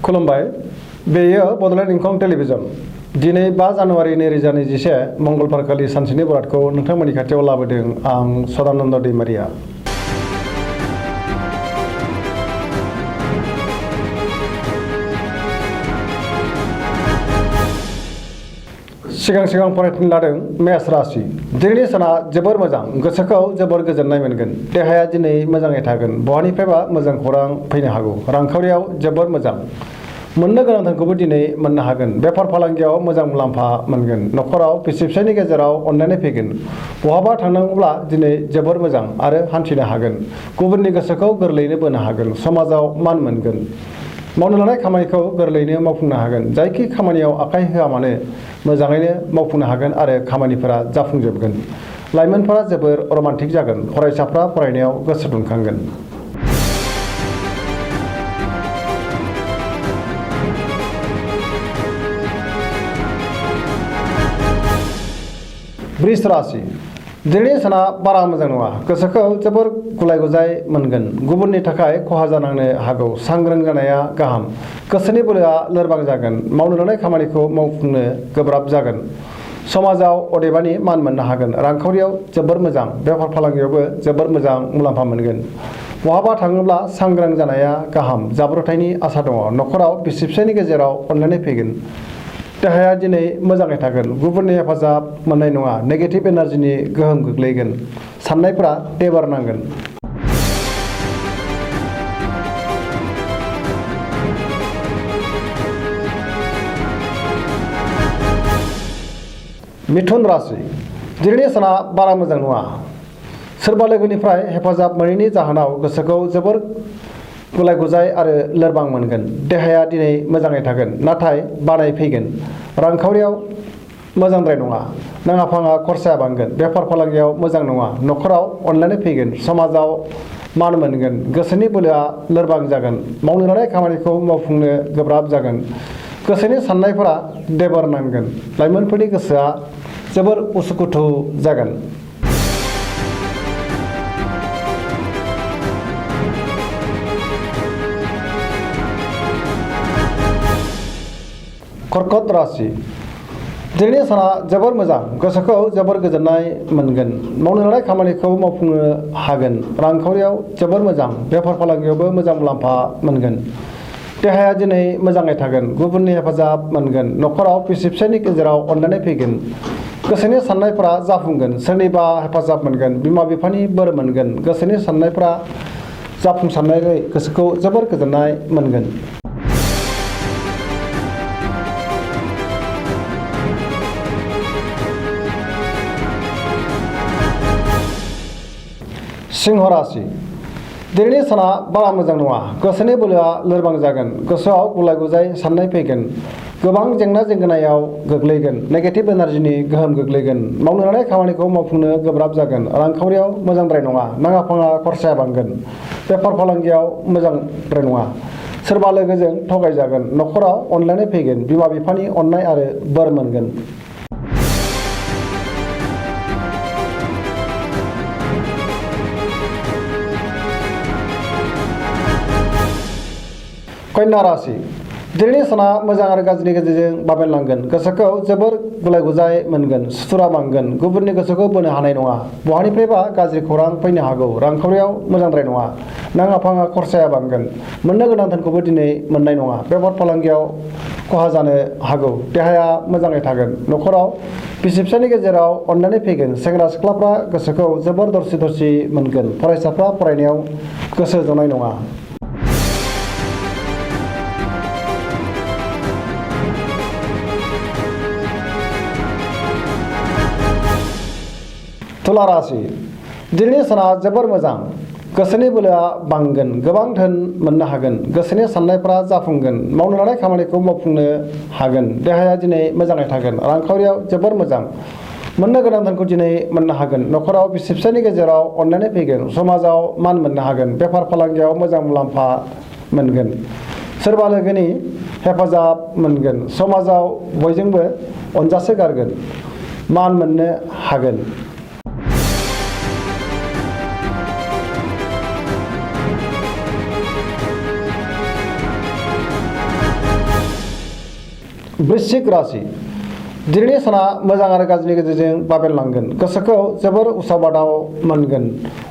खुलुमबाय बेयो बड'लेण्ड इंखं टेलिभिजन दिनै 5 जानुवारि 2021 मंगलबारखालि सानसेनि बरादखौ नोंथांमोननि खाथियाव लाबोदों आं सदानन्द दैमारिया। सिगां फरायथिनो लादों मेष राशि दिनैनि साना जोबोर मोजां गोसोखौ जोबोर गोजोननाय मोनगोन देहाया दिनै मोजाङै थागोन बहानिफ्रायबा मोजां खौरां फैनो हागौ रांखावरियाव जोबोर मोजां मोननो गोनां धोनखौबो दिनै मोननो हागोन बेफार फालांगियाव मोजां मुलाम्फा मोनगोन नखराव बिसि फिसायनि गेजेराव अनलायनाय फैगोन बहाबा थांनांगौब्ला दिनै जोबोर मोजां आरो हान्थिनो हागोन गुबुननि गोसोखौ गोरलैयैनो बोनो हागोन समाजाव मान मोनगोन मावनो लानाय खामानिखौ गोरलैयैनो मावफुंनो हागोन जायखि खामानियाव आखाइ होआ मानो मोजाङैनो मावफुंनो हागोन आरो खामानिफोरा जाफुंजोबगोन लाइमोनफोरा जोबोर रमान्टिक जागोन फरायसाफ्रा फरायनायाव गोसो दुंखांगोन। वृष राशि दिनैनि साना बारा मोजां नङा गोसोखौ जोबोर गुलाय गुजाय मोनगोन गुबुननि थाखाय खहा जानांनो हागौ सांग्रां जानाया गाहाम गोसोनि बोलोआ लोरबां जागोन मावनो लानाय खामानिखौ मावफुंनो गोब्राब जागोन समाजाव अदेबानि मान मोननो हागोन रांखावरियाव जोबोर मोजां बेफार फालांगियावबो जोबोर मोजां मुलाम्फा मोनगोन बहाबा थाङोब्ला सांग्रां जानाया गाहाम जाब्रबथायनि आसा दङ नखराव बिसि फिसायनि गेजेराव अनलायनाय फैगोन देहाया दिनै मोजाङै थागोन गुबुननि हेफाजाब मोननाय नङा नेगेटिभ एनार्जिनि गोहोम गोग्लैगोन साननायफ्रा टेबार नांगोन। मिथुन राशि दिनैनि साना बारा मोजां नङा सोरबा लोगोनिफ्राय हेफाजाब मोनैनि जाहोनाव गोसोखौ जोबोर गुलाय गुजाय आरो लोरबां मोनगोन देहाया दिनै मोजाङै थागोन नाथाय बानाय फैगोन रांखावरियाव मोजांद्राय नङा नाङा फाङा खरसाया बांगोन बेफार फालांगियाव मोजां नङा नखराव अनलायनाय फैगोन समाजाव मान मोनगोन गोसोनि बोलोआ लोरबां जागोन मावनो लानाय खामानिखौ मावफुंनो गोब्राब जागोन गोसोनि साननायफोरा देबार नांगोन लाइमोनफोरनि गोसोआ जोबोर उसुखुथु जागोन। कर्कट राशि दिनैनि साना जोबोर मोजां गोसोखौ जोबोर गोजोननाय मोनगोन मावनो लानाय खामानिखौ मावफुंनो हागोन रांखावरियाव जोबोर मोजां बेफार फालांगियावबो मोजां मुलाम्फा मोनगोन देहाया दिनै मोजाङै थागोन गुबुननि हेफाजाब मोनगोन नखराव बिसि फिसायनि गेजेराव अनलायनाय फैगोन गोसोनि साननायफोरा जाफुंगोन सोरनिबा हेफाजाब मोनगोन बिमा बिफानि बोर मोनगोन गोसोनि साननायफोरा जाफुंसारनानै गोसोखौ जोबोर गोजोननाय मोनगोन। सिंह राशि दिनैनि साना बारा मोजां नङा गोसोनि बोलोआ लोरबां जागोन गोसोआव गुलाय गुजाय साननाय फैगोन गोबां जेंना जेंगोनायाव गोग्लैगोन नेगेटिभ एनार्जिनि गोहोम गोग्लैगोन मावनो लानाय खामानिखौ मावफुंनो गोब्राब जागोन रांखावरियाव मोजांद्राय नङा नाङा फाङा खरसाया बांगोन बेफार फालांगियाव मोजांद्राय नङा सोरबा लोगोजों थगायजागोन नखराव अनलायनाय फैगोन बिमा बिफानि अननाय आरो बोर मोनगोन। कन्या राशि दिनैनि साना मोजां आरो गाज्रिनि गेजेरजों बाबेनलांगोन गोसोखौ जोबोर गुलाय गुजाय मोनगोन सुथुरा बांगोन गुबुननि गोसोखौ बोनो हानाय नङा बहानिफ्रायबा गाज्रि खौरां फैनो हागौ रांखावरियाव मोजांद्राय नङा नाङा फाङा खरसाया बांगोन मोननो गोनां धोनखौबो दिनै मोननाय नङा बेफार फालांगियाव खहा जानो हागौ देहाया मोजाङै थागोन नखराव बिसि फिसायनि गेजेराव अनलायनाय फैगोन सेंग्रा सिख्लाफ्रा गोसोखौ जोबोर दरसि दरसि मोनगोन फरायसाफ्रा फरायनायाव गोसो जनाय नङा। तुला राशि दिनैनि साना जोबोर मोजां गोसोनि बोलोआ बांगोन गोबां धोन मोननो हागोन गोसोनि साननायफ्रा जाफुंगोन मावनो लानाय खामानिखौ मावफुंनो हागोन देहाया दिनै मोजाङै थागोन रांखावरियाव जोबोर मोजां मोननो गोनां धोनखौ दिनै मोननो हागोन नखराव बिसि फिसायनि गेजेराव अनलायनाय फैगोन समाजाव मान मोननो हागोन बेफार फालांगियाव मोजां मुलाम्फा मोनगोन सोरबा लोगोनि हेफाजाब मोनगोन समाजाव बयजोंबो अनजासो गारगोन मान मोननो हागोन। वृश्चिक राशि दिनैनि साना मोजां आरो गाज्रिनि गेजेरजों बाबेनलांगोन गोसोखौ जोबोर उसाव-बादाव मोनगोन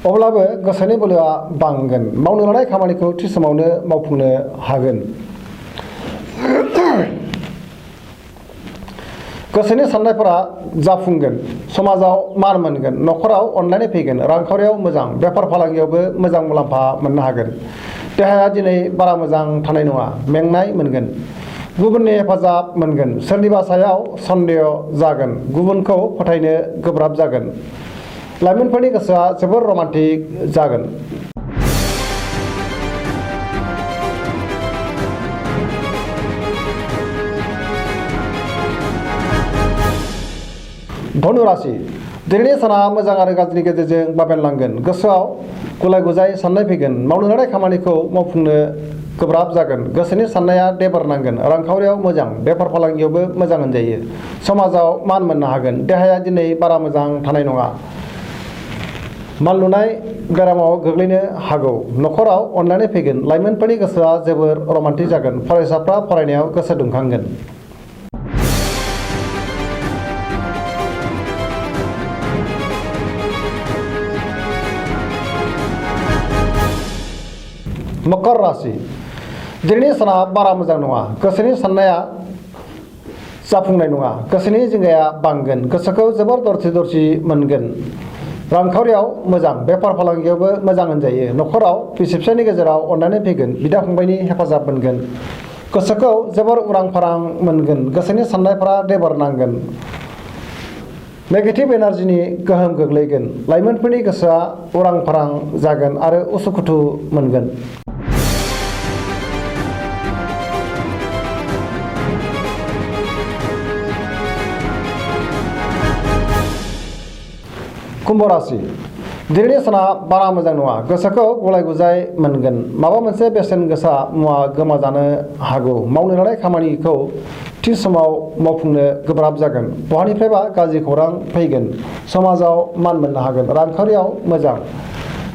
अब्लाबो गोसोनि बोलोआ बांगोन मावनो लानाय खामानिखौ थि समावनो मावफुंनो हागोन गोसोनि साननायफोरा जाफुंगोन समाजाव मान मोनगोन न'खराव अनलायनाय फैगोन रांखावरियाव मोजां बेफार फालांगियावबो मोजां मुलाम्फा मोननो हागोन देहाया दिनै बारा मोजां थानाय नङा मेंनाय मोनगोन गुबुननि हेफाजाब मोनगोन सोरनिबा सायाव सन्देह जागोन गुबुनखौ फोथायनो गोब्राब जागोन लाइमोनफोरनि गोसोआ जोबोर रमान्टिक जागोन धनु राशि दिनैनि साना मोजां आरो गाज्रिनि गेजेरजों बाबेनलांगोन गोसोआव गुलाय-गुजाय साननाय फैगोन मावनो लानाय खामानिखौ मावफुंनो गोब्राब जागोन गोसोनि साननाया देबार नांगोन रांखावरियाव मोजां बेफार फालांगियावबो मोजां होनजायो समाजाव मान मोननो हागोन देहाया दिनै बारा मोजां थानाय नङा मानलुनाय बेरामाव गोग्लैनो हागौ न'खराव अनलायनाय फैगोन लाइमोनफोरनि गोसोआ जोबोर रमान्टिक जागोन फरायसाफ्रा फरायनायाव गोसो दुंखांगोन मकर राशि दिनैनि साना बारा मोजां नङा गोसोनि साननाया जाफुंनाय नङा गोसोनि जिंगाया बांगोन गोसोखौ जोबोर दरसि मोनगोन रांखावरियाव मोजां बेफार फालांगियावबो मोजां होनजायो न'खराव बिसि-फिसायनि गेजेराव अनलायनाय फैगोन बिदा-फंबायनि हेफाजाब मोनगोन गोसोखौ जोबोर उरां-फारां मोनगोन गोसोनि साननायफोरा देबार नांगोन नेगेटिभ एनार्जिनि गोहोम गोग्लैगोन लाइमोनफोरनि गोसोआ उरां-फारां जागोन आरो उसुखुथु मोनगोन कुम्भ राशि दिनैनि साना बारा मोजां नङा गोसोखौ गुलाय-गुजाय मोनगोन माबा मोनसे बेसेन गोसा मुवा गोमाजानो हागौ मावनो लानाय खामानिखौ थि समाव मावफुंनो गोब्राब जागोन बहानिफ्रायबा गाज्रि खौरां फैगोन समाजाव मान मोननो हागोन रांखावरियाव मोजां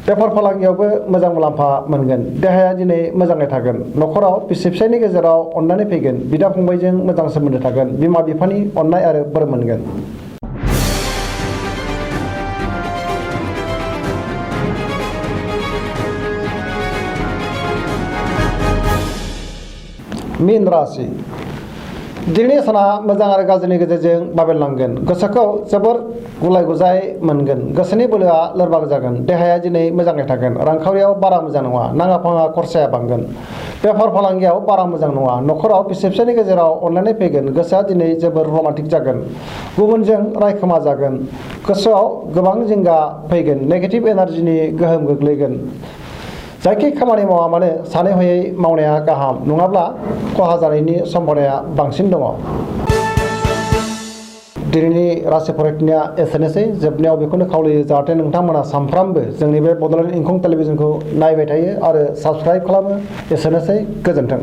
बेफार फालांगियावबो मोजां मुलाम्फा मोनगोन देहाया दिनै मोजाङै थागोन न'खराव बिसि-फिसायनि गेजेराव अनलायनाय फैगोन बिदा-फंबायजों मोजां सोमोन्दो थागोन बिमा-बिफानि अननाय आरो बोर मोनगोन मीन राशि दिनैनि साना मोजां आरो गाज्रिनि गेजेरजों बाबेनलांगोन गोसोखौ जोबोर गुलाय-गुजाय मोनगोन गोसोनि बोलोआ लोरबां जागोन देहाया दिनै मोजाङै थागोन रांखावरियाव बारा मोजां नङा नाङा-फाङा खरसाया बांगोन बेफार फालांगियाव बारा मोजां नङा न'खराव बिसि-फिसायनि गेजेराव अनलायनाय फैगोन गोसोआ दिनै जोबोर रमान्टिक जागोन गुबुनजों रायखोमा जागोन गोसोआव गोबां जिंगा फैगोन नेगेटिभ एनार्जिनि गोहोम गोग्लैगोन जायखि खामानि मावा मानो सानै हयै मावनाया गाहाम नङाब्ला खहा जानायनि सम्भावनाया बांसिन दङ दिनैनि राशि फरायथिनाया एसेनोसै जोबनायाव बेखौनो खावलायो जाहाथे नोंथांमोना सानफ्रामबो जोंनि बे बड'लेण्ड इंखं टेलिभिजनखौ नायबाय थायो आरो साबस्क्राइब खालामो एसेनोसै गोजोन्थों